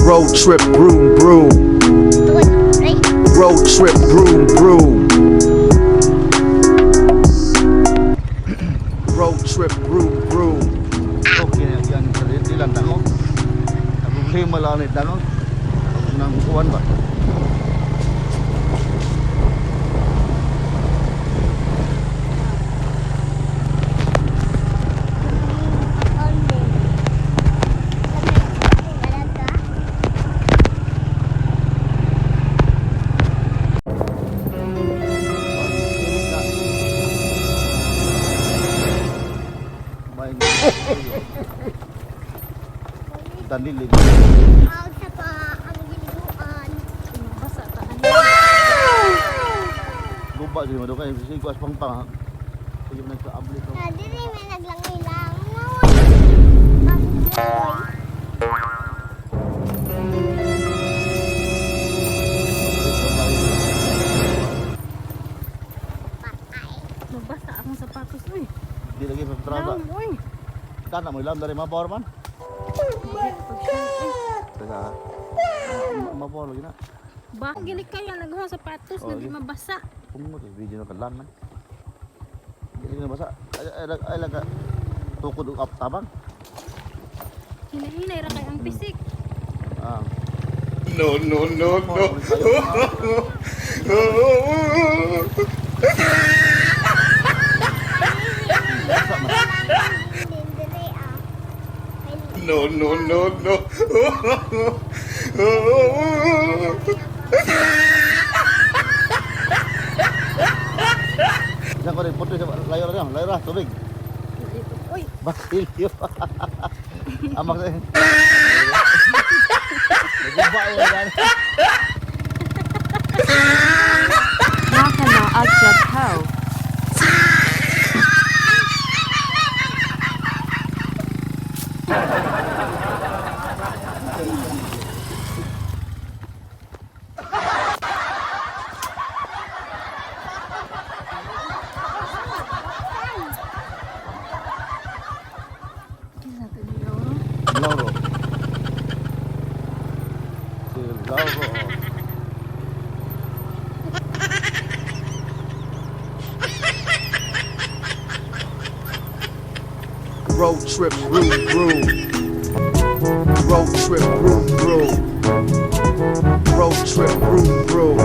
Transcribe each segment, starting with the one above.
Road trip, broom broom. Road trip, broom broom. Road trip, broom broom. Okay na yan sa ilang tango. Ang problema lang ni tango. Nang kuwan ba? May Danilig. Ang sa pa ang giniguan. Basa ka ano. Guba dili mo do kay sigo as pangpang. Sige mo nagkaabli ko. Na dili may naglangilang. Ang patay. Mabasa akong sapatos uy. Di lagi pa traba. Lam, uy. Kana mo ilam dari mabor man. Teka. Mabor lagi na. Ba, gili kaya nagahong sapatos Oh, na di di. mabasa. Pungot eh, video na kalan man. Dili na basa. Ay ay ay lang ka. Tukod og up tabang. Hinahinay ra kay ang pisik. Ah. No, no, no, no. Basa man. Dili ah. No, no, no, no. Diyan ko rin puto sa layo ra layo ra tubig. Dito. Uy, Basilio. Amak sa. Naguba yun yan. Nakana Agjab Ho. Kinsa to ni Lauro? Lauro. Si Lauro. Road trip, broom broom. Road trip, broom broom. Road trip, broom broom.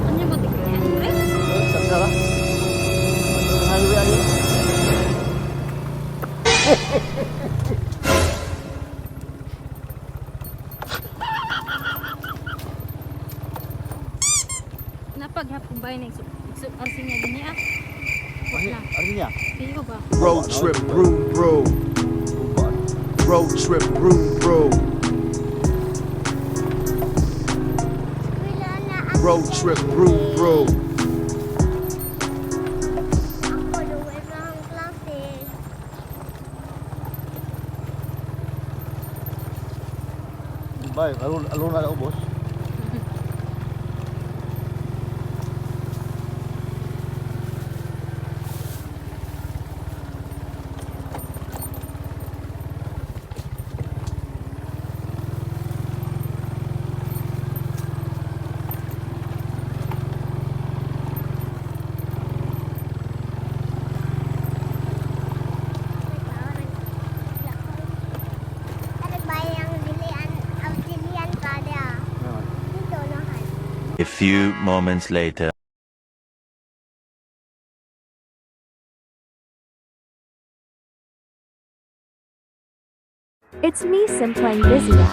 Ano ba tignan yan, pre? Highway ayo. Napaghapon ba yun? Igsuk arsin niya dinhi ah. Wala. Ano niya? Tiyo ba? Road trip, broom broom. Guba. Road trip, broom broom. Wala na ang Road trip, broom broom. Ako duwe pa ang klase. Bay, alon alon na ubos. Ano ba yung dilian, ang dilian pa niya? Dito nahan. A few moments later. It's me Simplang Vizia.